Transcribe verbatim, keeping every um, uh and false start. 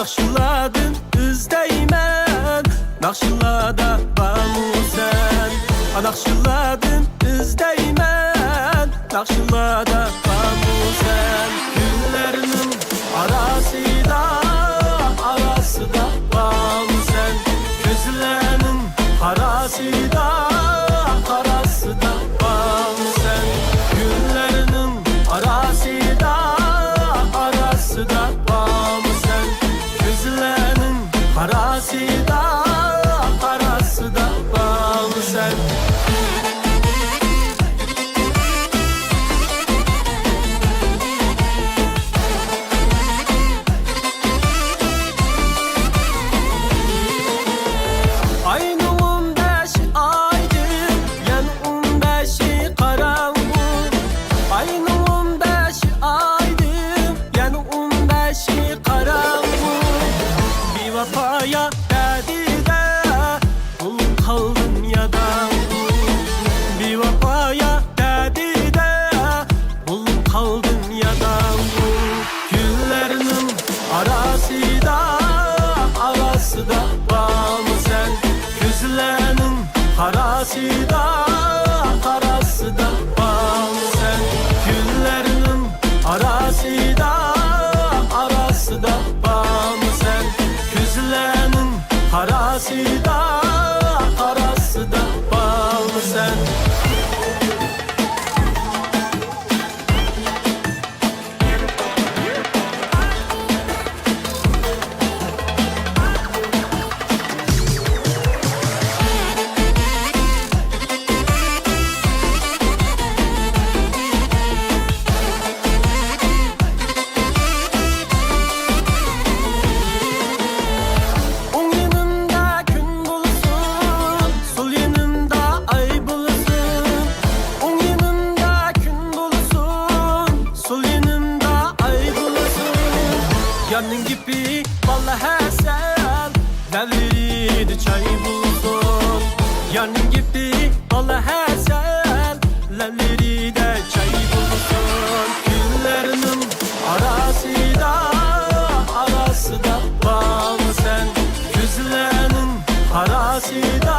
ناخشىلاردىن ئىزدەيمەن، ناخشىلاردا بارمۇ سەن؟ ناخشىلاردىن ئىزدەيمەن، ناخشىلاردا بارمۇ سەن؟ گۈللەرنىڭ ئاراسىدا، ئاراسىدا بارمۇ سەن؟ كۆزلەرنىڭ قاراسىدا، قاراسىدا بارمۇ سەن؟ گۈللەرنىڭ ئاراسىدا، ئاراسىدا بارمۇ سەن؟ كۆزلەرنىڭ قاراسىدا، قاراسىدا بارمۇ سەن؟ ئاينىڭ ئون بەشى ئايدىڭ، يەنە ئون بەشى قاراڭغۇ. ئاينىڭ ئون بەشى ئايدىڭ، يەنە ئون بەشى قاراڭغۇ. بىۋاپايا دەردىدە بولۇپ قالدىم ياداڭغۇ. بىۋاپايا دەردىدە بولۇپ قالدىم ياداڭغۇ. گۈللەرنىڭ ئاراسىدا، ئاراسىدا بارمۇ سەن؟ كۆزلەرنىڭ قاراسىدا، قاراسىدا بارمۇ سەن؟ گۈللەرنىڭ ئاراسىدا، ئاراسىدا بارمۇ سەن؟ كۆزلەرنىڭ قاراسىدا، قاراسىدا بارمۇ سەن؟ ئوڭ يېنىمدا كۈن بولسۇن، سول يېنىمدا ئاي بولسۇن. ئوڭ يېنىمدا كۈن بولسۇن، سول يېنىمدا ئاي بولسۇن. يارنىڭ گېپى بالا ھەسەل، لەۋلىرىدە چاي بولسۇن. يارنىڭ گېپى بالا ھەسەل، لەۋلىرىدە چاي بولسۇن. گۈللەرنىڭ ئاراسىدا، ئاراسىدا بارمۇ سەن؟ كۆزلەرنىڭ قاراسىدا،